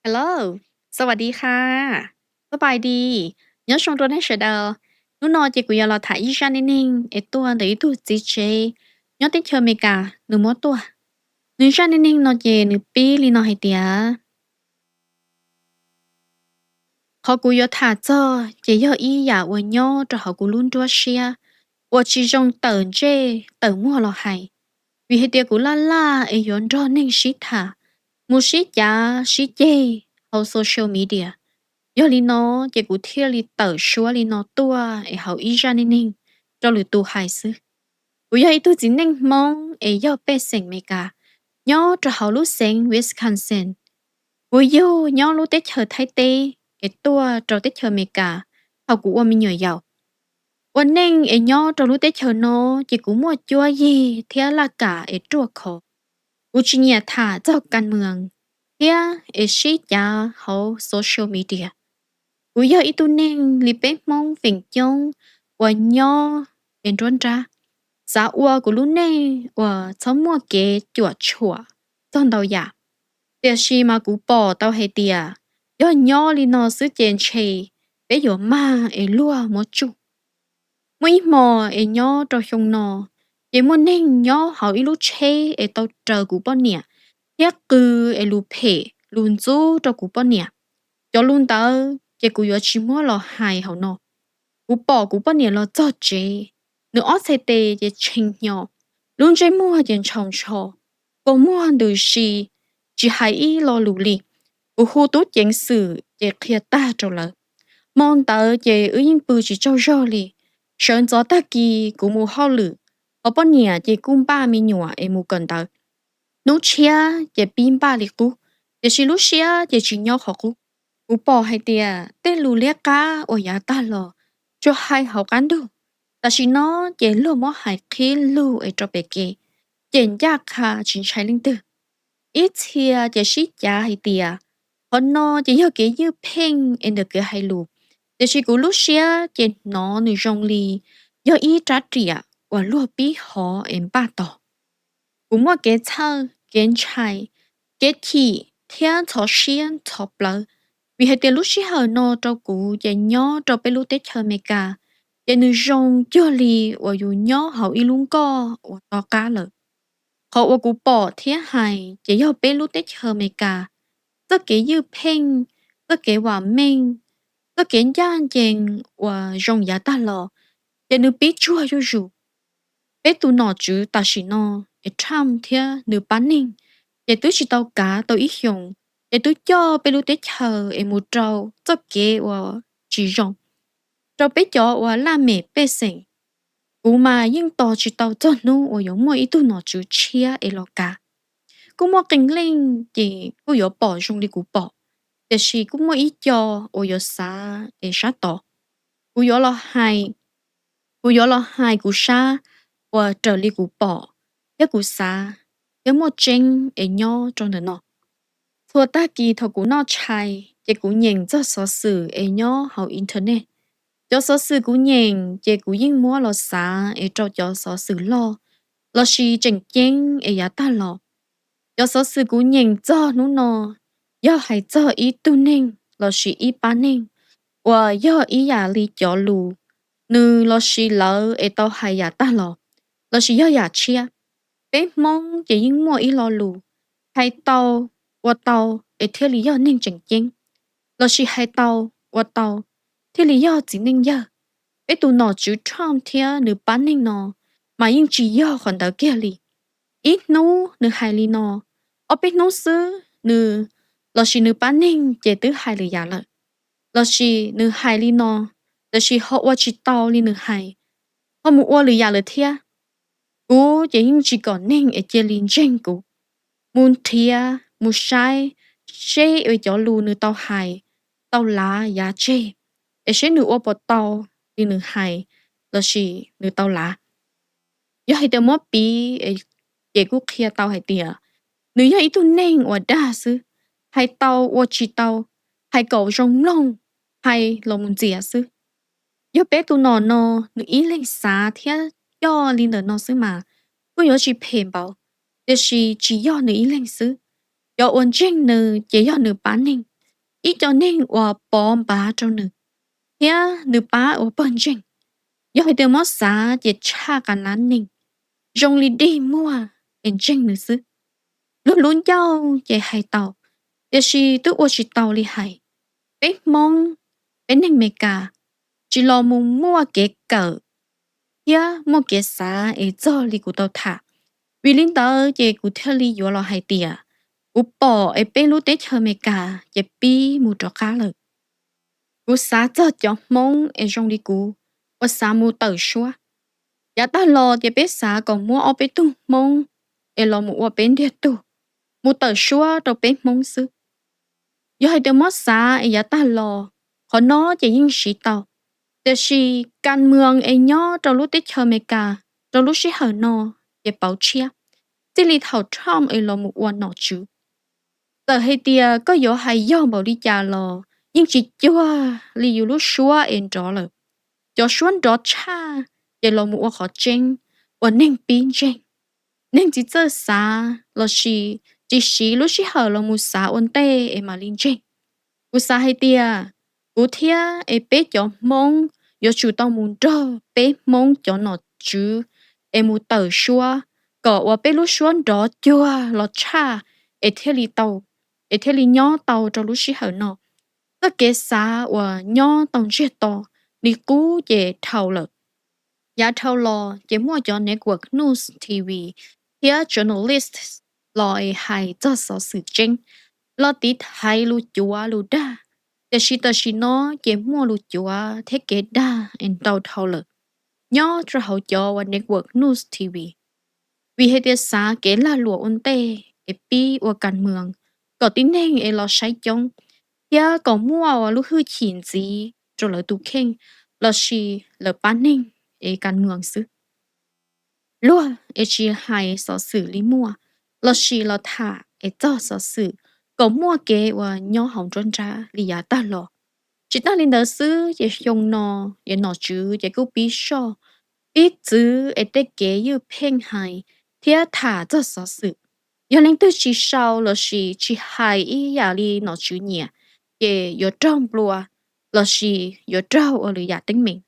Hello, สวัสดีค่ะ Pab pais di, nyob zoo rau nej sawv daws. Hnub no ces kuv yuav los tham ib zaj neej neeg es tuaj ntawm ib tug txiv tsev nyob teb chaws Amelikas nws muab tuaj. Nws zaj neej neeg no ces nws pib li no hais tias, qhov kuv yuav tham txog ces yog ib yam uas nyob rau hauv kuv lub nruab siab uas tsis zoo tawm ntsej tawm muag los hais, vim hais tias kuv laj laj es yuav nrog neeg sib tham, mus sib cav sib ceg hauv social media. Yog li no ces kuv thiaj li tawm suab li no tuaj es hauv ib zaj neej neeg rau lwm tus hais xwb. Kuv yog ib tug txiv neej Hmoob es yog pej xeem Amelikas, nyob rau hauv lub xeev Wisconsin. Kuv yug nyob lub teb chaws Thaib teb es tuaj rau teb chaws Amelikas thaum kuv ua me nyuam yaus. Ua neej es nyob rau lub teb chaws no ces kuv muaj cuab yig thiab laj kam es ruaj khov. Kuv tsis nyiam tham txog kas mwam thiab es sib cav hauv social media. Kuv yog ib tug neeg li peb Hmoob feem coob uas nyob es nruab nrab, xav ua kuv lub neej uas txhob muaj kev cuam tshuam txog ntau yam. Tiam sis mas kuv pom tau hais tias yog nyob li no xwb ces ntshe peb yuav mag es luag muab tsuj. Muaj ib hmo es nyob rau xyoo no, ces muaj neeg nyob hauv ib lub tsheb es tau raws kuv poj niam thiab qw es lus phem lus ntxub rau kuv poj niam. Cov lus ntawd ces kuv yuav tsis muab los hais hauv no. Kuv pom kuv poj niam los txog tsev, nws ob txhais tes ces tshee hnyo, lub ntsej muag ces ntshaus ntsho, kaus muag ntws si, tsis hais ib lo lus li. Kuv hu tub ceev xwm ces qhia tag rau lawv. Hmo ntawd ces wb yeej pw tsis tsaug zog li. Sawv ntxov tag kis kuv mus hauj lwm, ho poj niam ces kuj npaj me nyuam es mus kawm ntawv. Hnub tshiab ces pib npaj li qub, tiam sis lub siab ces tsis nyob qhov qub. Kuv pom hais tias tej lus liab qab uas yav tag los tsuas hais hauv qab ntug, tam sim no ces luag muab hais qhib lug es rau pem kev, cem ncaj qha tsis ntshai leej twg. Ib txhia ces sib cav hais tias qhov no ces yog kev ywj pheej es ntawm kev hais lus, tiam sis kuv lub siab ces hnov nws zoo li yog ib rab riam uas luag pib hov es npaj tos. Kuv muaj kev txhawj, kev ntshai, kev chim thiab ntxhov siab ntxhov plawv, vim hais tias lub sij hawm no rau kuv ces nyob rau peb lub teb chaws Amelikas ces nws zoo cuag li uas yus nyob hauv ib lub nkoj uas to qab lawm. Qhov uas kuv pom thiab hais ces yog peb lub teb chaws Amelikas txoj kev ywj pheej, txoj kev vam meej, txoj kev ncaj ncees uas zoo yav tag los ces nws pib tsuag zuj zus. Peb tus nom tswv tam sim no es Trump thiab nws pab neeg ces twb tsis tau kav tau ib xyoos, ces twb coj peb lub teb chaws es mus rau txoj kev uas tsis zoo. Rau peb cov uas laj mem pej xeem, kuv mas yeej tos tsis tau txog hnub uas yuav muaj ib tug nom tswv tshiab es los kav. Kuj muaj qee leej ces kuj yuav pom zoo li kuv pom, tiam sis kuj muaj ib co uas yuav xav es sab tod. Kuv yuav los hais, kuv yuav los hais kuv sab uas raws li kuv pom thiab kuv xav thiab muaj tseeb es nyob rau ntawm no. Txhua tag kis thaum kuv noj tshais ces kuv nyeem txog xov xwm es nyob hauv internet. Cov xov xwm kuv nyeem ces kuv yeej muab los xav es rau cov xov xwm loj lossis tseem ceeb es yav tag los. Cov xov xwm kuv nyeem txog hnub no yog hais txog ib tug neeg lossis ib pab neeg uas yog ib yam li cov lus nws lossis lawv es tau hais yav tag los, lossis yog yam tshiab. Peb Hmoob ces yeej muaj ib lo lus, hais tau, ua tau es thiaj li yog neeg tseem ceeb, lossis hais tau, ua tau thiaj li yog txiv neej yawg. Peb tus nom tswv Trump thiab nws pab neeg no mas yeej tsis yog qhov ntawd kiag li. Ib hnub nws hais li no, ob peb hnub xwb nws lossis nws pab neeg ces twb hais lwm yam lawm. Lossis nws hais li no, tiam sis ho ua tsis tau li nws hais, ho mus ua lwm yam lawm thiab. Kuv ces yeej tsis kom neeg es cia li ntseeg kuv, mus nrhiav mus saib seb cov lus nws tau hais tau lav yav tseg, es seb nws ua puas tau li nws hais lossis nws tau lav. Yog hais tias muab piv ces kuj qhia tau hais tias nws yog ib tug neeg uas dag xwb, hais tau ua tsis tau, hais kom zoo mloog, hais los mus ntxias xwb. Yog peb tus nom no nws ib leeg xav thiab coj li ntawm no xwb mas kuj yuav tsis phem npaum, tiam sis tsis yog nws ib leeg xwb. Cov uas ntseeg nws ces yog nws pab neeg, ib co neeg uas pov npav rau nws, thiab nws pab ua pawg ntseeg. Yog hais tias muab xav ces tshaj qas lab neeg zoo li dig muag es ntseeg nws xwb. Luag lub ncauj ces hais tau, tiam sis twb ua tsis tau li hais. Peb Hmoob, peb neeg Meskas, tsis los mus muaj kev kawm thiab muaj kev xav es txog li kuv tau tham. Vim li ntawd ces kuv thiaj li yuav los hais tias kuv pom es peb lub teb chaws Amelikas ces pib mus rov qab lawm. Kuv xav txog cov Hmoob es zoo li kuv uas xav mus tawm suab. Yav tag los ces peb xav kom muab ob peb tug Hmoob es los mus ua peb ntiag tug, mus tawm suab rau peb Hmoob xwb. Yog hais tias muab xav es yav tag los, qhov no ces yeej siv tau, tiam sis kas mwm es nyob rau lub teb chaws Amelikas rau lub sij hawm no ces pauv tshiab, txij li thaum Trump es los mus ua nom tswv. Txawm hais tias koj yuav hais yog npaum li cas los yeej tsis cuag li yus lub suab es nrov lawm. Cov suab nrov tshaj ces los mus ua qhov tseeb uas neeg pib ntseeg. Neeg tsis txawj xav lossis tsis siv lub sij hawm los mus xav ua ntej es mam li ntseeg. Kuv xav hais tias kuv thiab es peb cov Hmoob yuav tsum tau mus nrog peb Hmoob cov nom tswv es mus tawm suab kom uas peb lub suab nrov cuag los tshaj es thiaj li tau, es thiaj li nyob tau rau lub sij hawm no. Txoj kev xav uas nyob tau ntsiag to li qub ces dhau lawm. Yav dhau los ces muaj cov network news, T V thiab journalist los es hais txog xov xwm tseeb, los tiv thaiv lus cuav lus dag. Tiam sis tam sim no ces muaj lus cuav thiab kev dag es ntau dhau lawm nyob rau hauv cov uas network news, T V. Vim hais tias xav kev lag luam ua ntej es pib ua kas mwm kom tib neeg es los saib coob, thiab kom muaj ua lub hwj chim ntxiv rau lawv tus kheej lossis lawv pab neeg es kas mwm xwb. Luag es tsis hais xov xwm li muaj, lossis los tham es txog xov xwm kom muaj kev uas nyob hauv nruab nrab li yav tag los. Tsis tag li ntawd xwb ces xyoo no es nom tswv ces kuj pib soj, pib txwv es tej kev ywj pheej hais thiab tham txog xov xwm. Yog leej twg tsis sau lossis tsis hais ib yam li nom tswv nyiam, ces yuav raug nplua lossis yuav raug ua lwm yam teeb meem.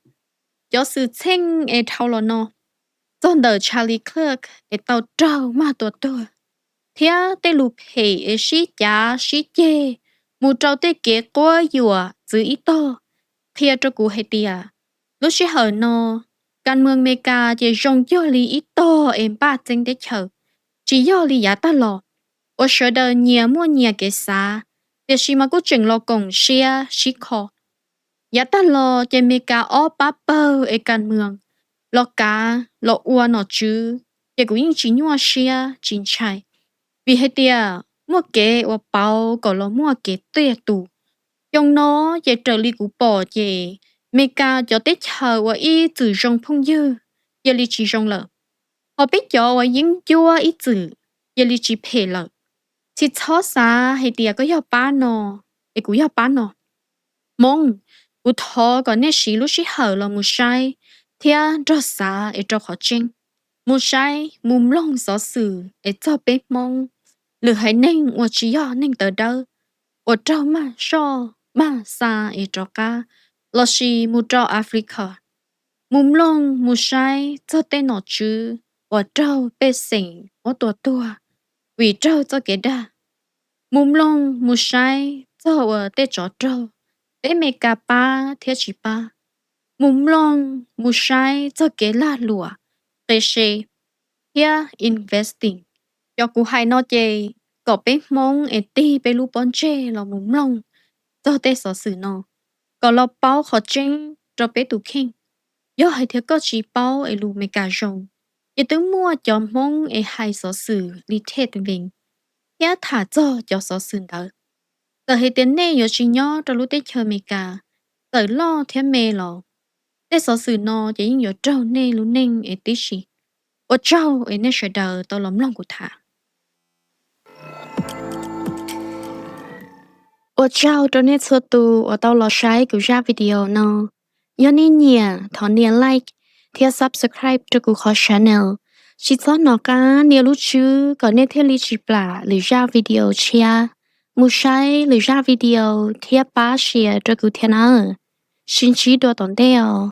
Cov xwm txheej es dhau los no, txog ntawm Charlie Kirk es tau raug mag tua tuag, thiab tej lus phem es sib cav sib ceg mus rau tej kev quab yuam txwv ib tog, qhia rau kuv hais tias lub sij hawm no kas mwm Amelikas ces zoo cuag li ib tog es npaj txeeb teb chaws, tsis yog li yav tag los uas sawv daws nyias muaj nyias kev xav, tiam sis mas kuj tseem los koom siab sib kho. Yav tag los ces Amelikas ob pab pawg es kas mwm los kav los ua nom tswv, ces kuv yeej tsis nyuaj siab tsis ntshai, vim hais tias muaj kev uas pauv kom los muaj kev tiaj tus. Xyoo no ces raws li kuv pom ces Amelikas cov teb chaws uas ib txwm zoo phooj ywg cia li tsis zoo lawm, ho peb cov uas yeeb ncuab ib txwm cia li tsis phem lawm. Tsis txhob xav hais tias koj yog pab no es kuv yog pab no. Hmoob, kuv thov kom nej siv lub sij hawm los mus saib thiab nrog xav es rau qhov tseeb. Mus saib, mus mloog xov xwm es txog peb Hmoob, lwm haiv neeg uas tsis yog neeg tawv dawb uas raug mag soj mag xa es rov qab, lossis mus rau Africa. Mus mloog mus saib txog tej nom tswv uas raug pej xeem muab tua tuag vim raug txoj kev dag. Mus mloog mus saib txog uas tej tsov rog, peb Amelikas pab thiab tsis pab. Mus mloog mus saib txog kev lag luam, qe se, thiab investing. Cov kuv hais no ces kom peb Hmoob es tig peb lub pob ntseg los mus mloog txog tej xov xwm no, kom los paub qhov tseeb rau peb tus kheej. Yog hais tias koj tsis paub es lus Amelikas zoo, ces twb muaj cov Hmoob es hais xov xwm li Ted Vance thiab tham txog cov xov xwm ntawd. Txawm hais tias nej yuav tsis nyob rau lub teb chaws Amelikas, txawm loj thiab me los, tej xov xwm no ces yeej yuav raug nej lub neej es tib si. Ua tsaug es nej sawv daws tau los mloog kuv tham. Ua tsaug rau nej txhua tus uas tau los saib kuv zaj video no. Yog nej nyiam thov nias like thiab subscribe rau kuv qhov channel. Tsis txhob hnov qab nias lub tswb kom nej thiaj li tsis plam lwm zaj video tshiab. Mus saib lwm zaj video thiab pab share rau kuv thiab nawb. Sib ntsib dua tom ntej os.